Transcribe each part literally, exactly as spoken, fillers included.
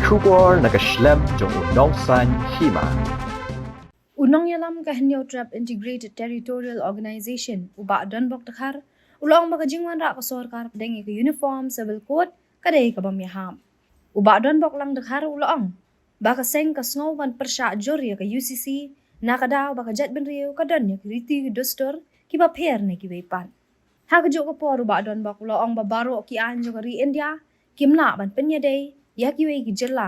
Khubor na ka shlem jong u Nongsaiñ Hima. U nongïalam ka Hynñiewtrep Integrated Territorial Organization, u Bah Donbok Dkhar, u la ong ba ka jingwanrah ka sorkar pdeng ïa ka Uniform Civil Code ka dei ka bym ïahap. U Bah Donbok Lang Dkhar u la ong ba ka seng ka sngew ban pyrshah jur ïa ka U C C, na ka daw ba ka jaitbynriew ka don ïa ki riti ki dustur kiba pher na kiwei pat. Ha kajuh ka por u Bah Donbok u la ong ba baroh ki aiñ jong ka ri India kim lah ban pynïadei ïa kiwei ki jylla,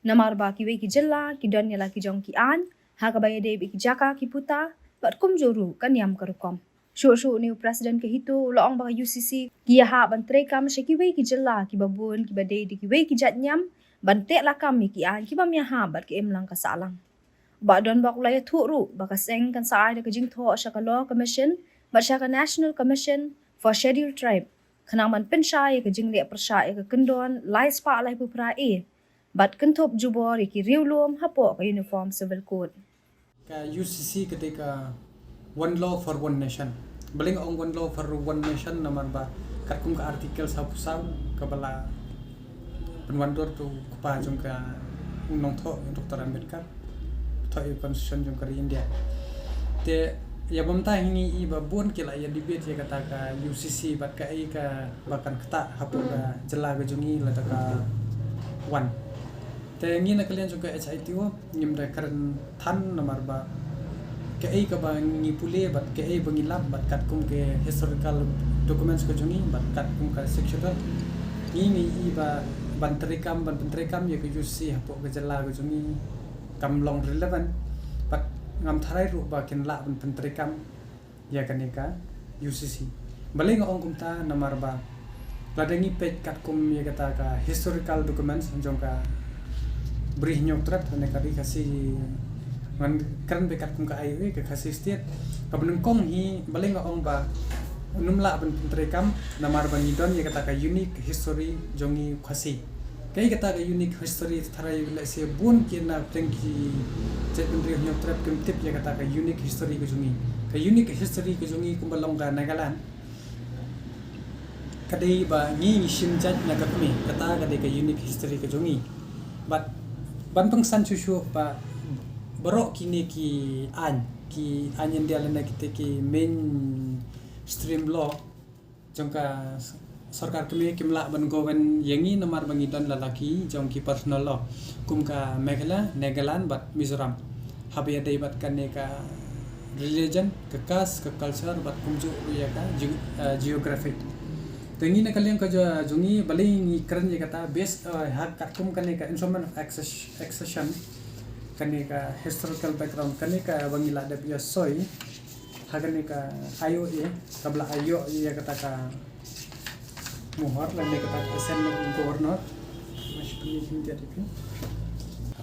namar ba kiwei ki jylla ki don ïa la ki jong ki aiñ ha kaba ïadei bad ki jaka ki puta bad kumjuh ruh ka niam ka rukom. Shuh shuh une u President ka HITO u la ong ba ka U C C ki ïahap ban treikam sha kiwei ki jylla kiba bun kiba dei da kiwei ki jait niam ban teh lakam ïa ki aiñ ki bym ïahap bad ka imlang ka sahlang. U Bah Donbok u la ïathuh ruh ba ka seng kan sa ai da ka jingthoh sha ka Law Commission bad sha ka National Commission for Scheduled Tribe khnang ban pynshai ïa ka jingleh pyrshah ïa ka kyndon lai spah laiphew phra A bad kynthup jubor ïa ki riewlum hapoh ka Uniform Civil Code. Ka U C C ka dei ka One Law for One Nation. Balei nga ong One Law for One Nation? Namar ba katkum ka Article sawphew saw kaba la pynwandur da u kpa jong ka, u nongthoh, Doctor Ambedkar, thoh ïa ka Constitution jong ka ri India. Te ïa ba mynta hi ngi i ba bun ki la ïa debate ïa kata ka U C C bad kaei kaba kan ktah hapoh ka jylla ka jong ngi lada ka wan. Te ngi na ka liang jong ka H I T O ngim da kren than namar ba kaei kaba ngi pule bad kaei ba ngi lap bad katkum ki historical documents ka jong ngi bad katkum ka Sixth Schedule, ngi ngi i ba ban treikam, ban pyntreikam ïa ka U C C hapoh ka jylla ka jong ngi kam long relevant bad ngam tharai ruh ba kin lah ban pyntreikam ïa kane ka U C C. Balei nga ong kumta? Namar ba lada ngi peit katkum ïa kata ka historical documents jong ka Bri Hynñiewtrep lane ka Ri Khasi, ngan kren beit katkum ka I O A, ka Khasi State, kaba nyngkong hi, balei nga ong ba ym lah ban pyntreikam? Namar ba ngi don ïa kata ka unique history jong ngi Khasi. Kaei kata ka unique history? Tharai lehse bun ki na pdeng ki jaitbynriew Hynñiewtrep kim tip ïa kata ka unique history ka jong ngi. Ka unique history ka jong ngi kumba long ka Nagaland ka dei ba ngi ngi shim jait na ka kmie, kata ka dei ka unique history ka jong ngi. Bad ban pynksan shuh shuh ba baroh kine ki aiñ, ki aiñ India lane kita ki mainstream law jong ka s-, sorkar kmie kim lah ban govern ïa ngi namar ba ngi don la la ki jong ki personal law kum ka Meghalaya, Nagaland bad Mizoram. Haba ïadei bad kane ka religion, ka caste, ka culture bad kumjuh ruh ïa ka geo-, eh, geographic. Te ngi na ka liang ka jo-, jong ngi balei ngi kren ïa kata base, eh, ha katkum kane ka Instrument of Access-, Accession, kane ka historical background, kane kaba ngi la dep ïa soi ha kane ka I O A, kaba la ïoh ïa kata ka mohor lane kata ka assent of governor.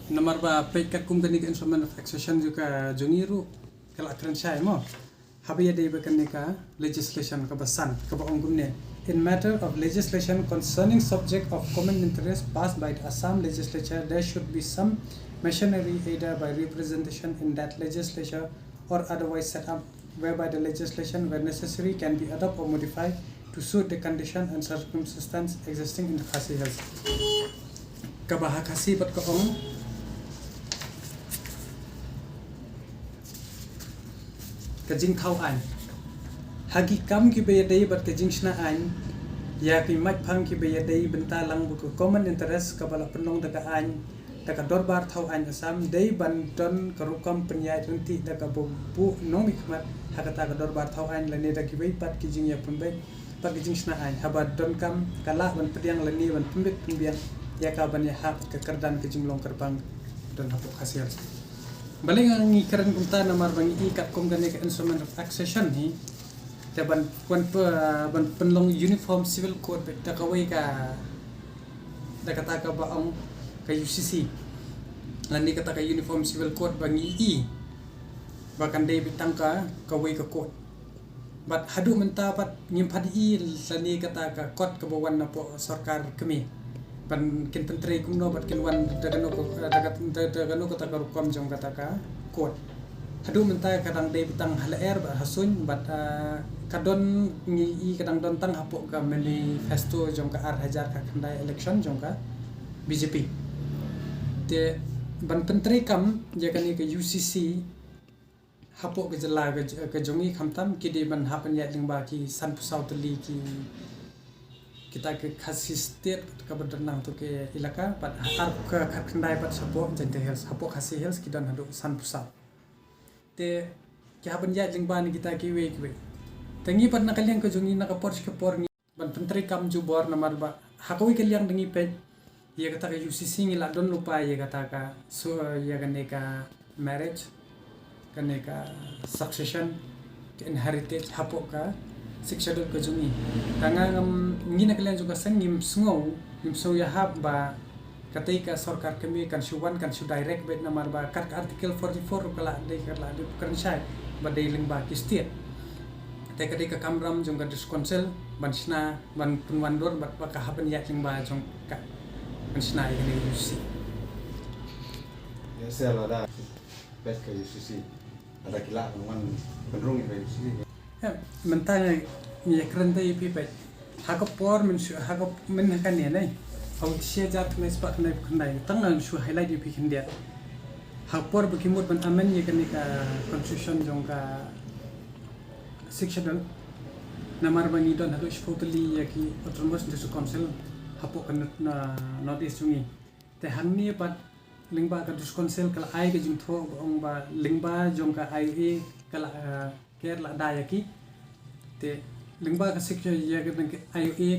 Namar ba peit katkum kane ka Instrument of Accession jong ka jong ngi ruh ka la kren shai mo. Haba ïadei bad kane ka legislation kaba san kaba ong kumne: In matter of legislation concerning subject of common interest passed by the Assam legislature, there should be some machinery either by representation in that legislature or otherwise set up whereby the legislation, where necessary, can be adopted or modified to suit the condition and circumstance existing in the Khasi Hills. Kaba ha Khasi pat ka ong ka jingthaw aiñ. Ha ki kam kiba ïadei bad ka jingshna aiñ ïa ki maitphang kiba ïadei bynta lang bad ka common interest kaba la pynlong da ka aiñ, da ka Dorbar Thaw Aiñ Assam, dei ban don ka rukom pynïaid ryntih da kaba buh nongmihkhmat ha kata ka Dorbar Thaw Aiñ lane da kiwei pat ki jingïapynbeit bad ka jingshna aiñ haba donkam, ka lah ban pdiang lane ban pynbit pynbiang ïa ka ban ïahap ka kyrdan ka jinglong kyrpang don hapoh Khasi Hills. Balei nga ngi kren kumta? Namar ba ngi i katkum kane ka Instrument of Accession hi, te ban, ban p-, ban pynlong Uniform Civil Code beit da kawei ka, da kata kaba ong ka U C C lane kata ka Uniform Civil Code ba ngi i ba kan dei beit tang ka kawei ka code. Bad haduh mynta pat ngim pat i lane kata ka kot kaba wan napoh sorkar kmie ban kin pyntrei kumno bad kin wan da kano ka, da kat-, da, da kano kata ka rukom jong kata ka code. Haduh mynta ka dang dei beit tang ha lyer bad ha suiñ bad, ah, ka don, ngi i ka dang don tang hapoh ka manifesto jong ka ar hajar khatkhyndai election jong ka B J P. Te ban pyntreikam ïa kane ka U C C hapoh ka jylla ka, ka jong ngi, khamtam ki dei ban hap ban ïaid lyngba ki sanphew saw tylli ki, kita ki Khasi State, kaba don nangta ki elaka, bad arphew khyndai pat shapoh Jaintia Hills, hapoh Khasi Hills ki don haduh sanphew saw. Te ki hap ban ïaid lyngba na kita kiwei kiwei. Te ngi pat na ka liang ka jong ngi, na ka por sha ka por ngi ban pyntreikam jubor, namar ba ha kawei ka liang da ngi peit ïa kata ka U C C ngi la don lypa ïa kata ka, so, ïa kane ka marriage, kane ka succession, ka inheritance hapoh ka Sixth Schedule ka jong ngi. Tang nga ngam, ngi na ka liang jong ka seng ngim sngew, ngim sngew ïahap ba katei ka sorkar kmie kan shu wan, kan shu direct beit, namar ba kat ka Article forty-four ruh ka la dei, ka la dei kren shai ba dei lyngba ki state. Te ka dei ka kamram jong ka District Council ban shna, ban pynwandur bad ba ka hap ban ïaid lyngba jong ka, ban shna ïa kane ka U C C. Ïa, sha lada peit ka U C C, lada ki lah ban wan pynrung ïa ka U C C. Ïa, mynta ngi ïakren te ïa phi peit. Ha ka por mynshuwa, ha ka, myn ha kane ne, ha u shi hajar khyndai spah khyndai phew khyndai, tang ngan shu highlight ïa phi khyndiat. Ha ka por ba ki mut ban amend ïa kane ka constitution jong ka Sixth Schedule, namar ba ngi don haduh shiphew tylli ïa ki Autonomous District Council hapoh ka North, na North East jong ngi. Te hangne pat lyngba ka District Council ka la ai ka jingthoh ba ong ba lyngba jong ka I O A ka la, eh, ker la da ïa ki. Te lyngba ka Sixth Schedule ïa ka dang ka I O A,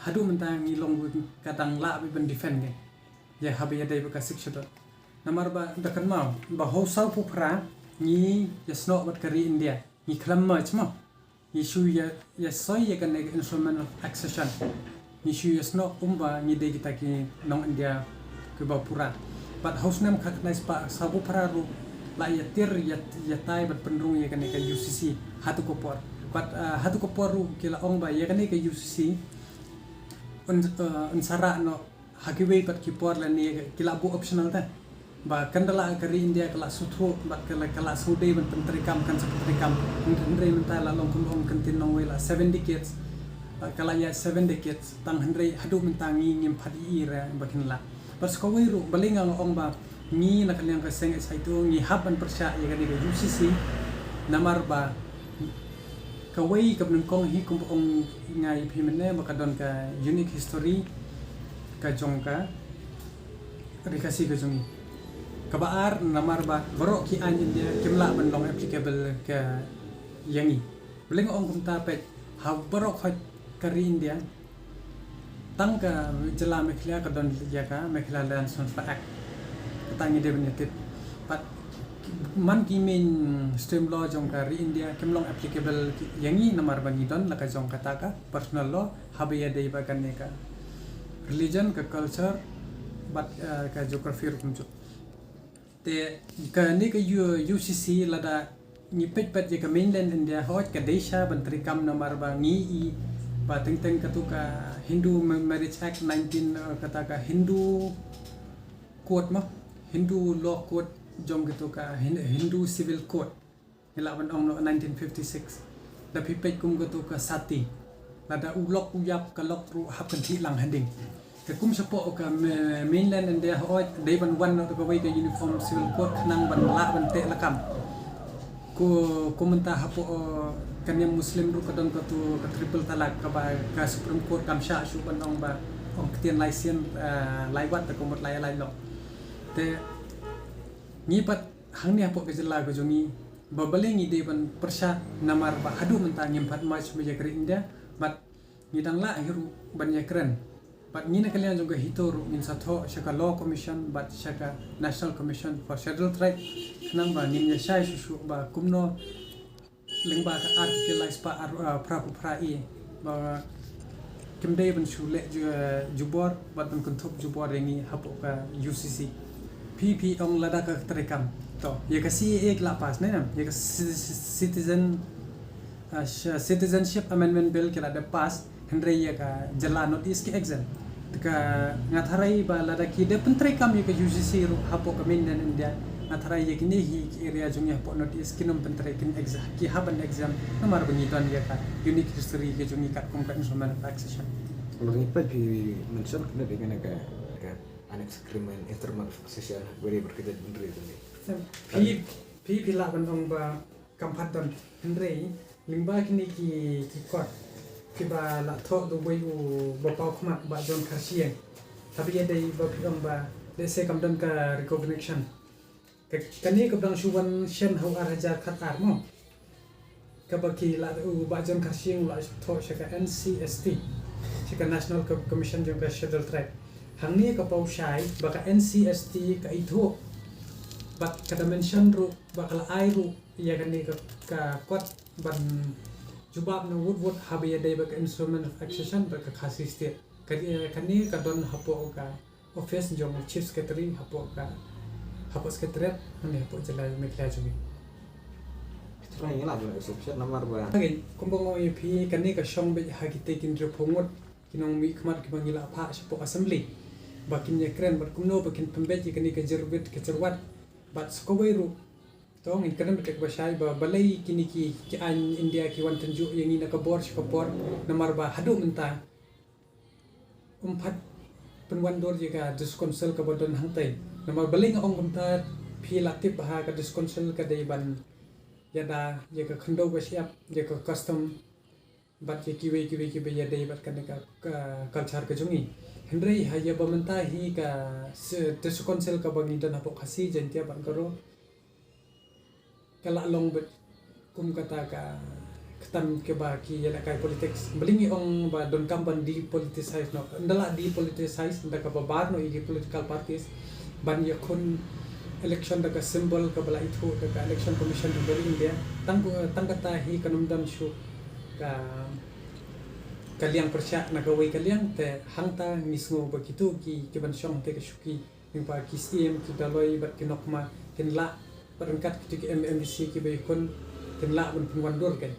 haduh mynta ngi long ka dang lah beit ban defend ka, ïa haba ïadei bad ka Sixth Schedule. Namar ba da kynmaw ba ha u sawphew phra ngi ïasnoh bad ka ri India, ngi khlem merge mo. Ngi shu ïa, ïa soi ïa kane ka Instrument of Accession. Ngi shu ïasnoh kumba ngi dei kita ki nong India kiba pura. Bad ha u snem khatkhyndai spah sawphew phra ruh la ïatir, ïa, ïatai bad pynrung ïa kane ka U C C ha tu ka por. Bad, ah, ha tu ka por ruh ki la ong ba ïa kane ka U C C un, ah, un sa rah noh ha kiwei pat ki por lane ki la buh optional te. Ba kan da la ka ri India ka la sngewthuh bad ka la, ka la sngewdei ban pyntreikam, kan sa pyntreikam. Hynrei mynta la long kum ong ka ktien nongwei la seven decades. Ba ka la ïaid seven decades. Tang hynrei haduh mynta ngi ngim pat ïohi re ba kin lah. Bad sa kawei ruh balei nga ong ba ngi na ka liang ka seng H I T O ngi hap ban pyrshah ïa kane ka U C C. Namar ba kawei kaba nyngkong hi kumba ong nga ïa phi mynne ba ka don ka unique history ka jong ka Ri Khasi ka jong ngi. Kaba ar namar ba baroh ki aiñ India kim lah ban long applicable ka ïa ngi. Balei nga ong kumta peit, ha baroh khoit ka ri India, tang ka jylla Meghalaya ka don ïa ka Meghalaya Land Transfer Act. Kata ngi dei ban ïa tip. Bad man ki mainstream law jong ka ri India kim long applicable ïa ngi namar ba ngi don la ka jong kata ka personal law haba ïadei bad kane ka religion, ka culture bad, eh, ka geography ruh kumjuh. Te kane ka U-, U C C lada ngi peit pat ïa ka mainland India, hooid ka dei sha ban treikam namar ba ngi i ba teng teng katu ka Hindu Ma-, Marriage Act nineteen, eh, kata ka Hindu Code mo, Hindu Law Code jong katu ka Hin-, Hindu Civil Code. Ngi lah ban ong noh nineteen fifty-six. Da phi peit kum katu ka sati, lada u lok u ïap ka lok ruh hap kynthih lang ha ding. Te kum shapoh ka ma-, mainland India hooid dei ban wan noh da kawei ka uniform civil code khnang ban lah ban teh lakam. Ko, kum mynta hapoh, eh, ka niam Muslim ruh ka don katu ka triple talaq kaba ka Supreme Court kam shah shuh ban ong ba ong ktien lai sien, eh, lai wat te ka mut lai, lai lok. Te ngi pat hangne hapoh ka jylla ka jong ngi, ba balei ngi dei ban pyrshah namar ba haduh mynta ngim pat merge beit ïa ka ri India, bad ngi dang lah hi ruh ban ïakren. Bad ngi na ka liang jong ka HITO ruh ngin sa thoh sha ka Law Commission bad sha ka National Commission for Scheduled Tribe khnang ba ngin ïa shai shuh shuh ba kumno lyngba ka Article lai spah ar, ah, phra phew phra A ba kim dei ban shu leh ju-, jubor bad ban kynthup jubor ïa ngi hapoh ka U C C. Phi, phi ong lada ka treikam. To, ïa ka C A A ki la pass ne, ïa ka ci-, ci-, citizen, ah, sh-, Citizenship Amendment Bill ki la dep pass. Hynrei ïa ka jylla North East ki exempt. Te ka nga tharai ba lada ki dei pyntreikam ïa ka U C C ruh hapoh ka mainland India, nga tharai ïa kine hi ki area jong ngi hapoh North East kin ym pyntrei, kin ex-, ki hap ban exempt namar ba ngi don ïa ka unique history ka jong ngi katkum ka Instrument of Accession. Lada ngi peit phi mention kane ka, ka Agreement, Interim Association, very berkaitan dengan itu. Phi phi phi lah ban ong ba kam pat don, hynrei lyngba kine ki ki kot kiba la thoh da uwei u ba paw khmat, Bah John Kharshiing. Haba ïadei ba phi ong ba lehse kam don ka recognition. Kane ka dang shu wan shen ha u ar hajar khat ar mo. Kaba ki la u Bah John Kharshiing la thoh sha ka N C S T, sha ka National Commission jong ka Scheduled Tribe. Hangne ka paw shai ba ka N C S T ka ithuh bad ka da mention ruh ba ka la ai ruh ïa kane ka kot ban jubab na wut wut haba ïadei bad ka Instrument of Accession bad ka Khasi State. Kane ka don hapoh ka office jong Chief Secretary hapoh ka, hapoh Secretariat hangne hapoh jylla Meghalaya jong ngi. Trai ngi la jong exception namar ba. Okay, kumba nga ong ïa phi, kane ka shong beit ha kita ki hynriewphew ngut ki nongmihkhmat kiba ngi la phah shapoh Assembly ba kin ïakren bad kumno ba kin pynbeit ïa kane ka jyrwit ka jyrwat. Bad sa kawei ruh to ngin kren beit ba shai ba balei kine ki, ki aiñ India ki wan tynjuh ïa ngi na ka bor sha ka bor, namar ba haduh mynta um pat pynwandur ïa ka District Council kaba don hangtai. Namar balei nga ong kumta, phi la tip ba ha ka District Council ka dei ban ïada ïa ka khyndew ba shyiap, ïa ka custom bad ïa kiwei kiwei kiba ïadei bad kane ka, ka culture ka jong ngi. Hynrei ha ïa ba mynta hi ka District Council kaba ngi don hapoh Khasi, Jaiñtia bad Garo ka la long beit kum kata ka ktam kaba ki ïalehkai politics. Balei ngi ong ba donkam ban depoliticize noh? Ynda la depoliticize, ynda kaba bar noh ïa ki political parties ban ïakhun election da ka symbol kaba la ithuh da ka Election Commission of India. Tang, tang kata hi kan ym don shuh ka, ka liang pyrshah na kawei ka liang, te hangta ngi sngew ba kito ki, ki ban shong te ka shuki. Lyngba ki syiem, ki dolloi bad ki nongkmie kin lah, bad ryngkat kito ki M M D C kiba ïakhun kin lah ban pynwandur kein.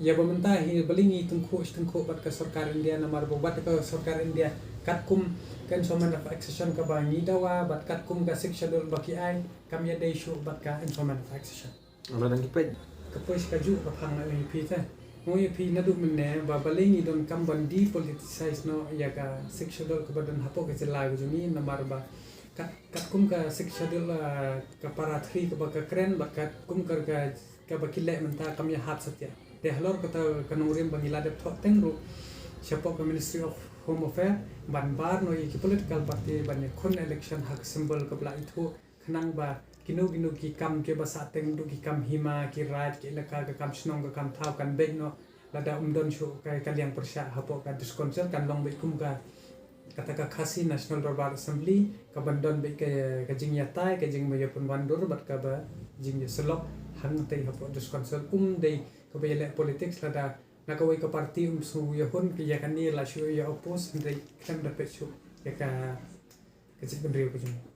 Ïa ba mynta hi balei ngi tyngkhuh shi tyngkhuh bad ka sorkar India, namar ba wat ka sorkar India katkum ka Instrument of Accession kaba ngi dawa bad katkum ka Sixth Schedule ba ki ai, kam ïadei shuh bad ka Instrument of Accession. Nga la dang ki peit. Ka poi shi kajuh ka phang, nga ong ïa phi te. Nga ong ïa phi naduh mynne ba balei ngi donkam ban depoliticize noh ïa ka Sixth Schedule kaba don hapoh ka jylla ka jong ngi, namar ba kat, katkum ka Sixth Schedule, ah, ka para three kaba ka kren bad katkum ka, ka, kaba ki leh mynta kam ïahap satia. Te halor kata ka nongrim ba ngi la dep thoh teng ruh shapoh ka Ministry of Home Affairs ban bar noh ïa ki political party ban ïakhun election ha ka symbol kaba la ithuh, khnang ba kino kino ki kam kiba sah teng, duh ki kam hima, ki raid, ki elaka, ka kam shnong, ka kam thaw kan beit noh. Lada um don shuh ka, ka liang pyrshah hapoh ka District Council, kan long beit kum ka, kata ka Khasi National Dorbar Assembly, kaban don beit ka, ka jingïatai, ka jingïapynwandur bad kaba jingïasyllok hangtei hapoh District Council. Um dei kaba ïaleh politics, lada na kawei ka party um sngew ïahun ïa kane, la shu ïa oppose, hynrei khlem da peit shuh ïa ka, ka jaitbynriew ka jong ngi.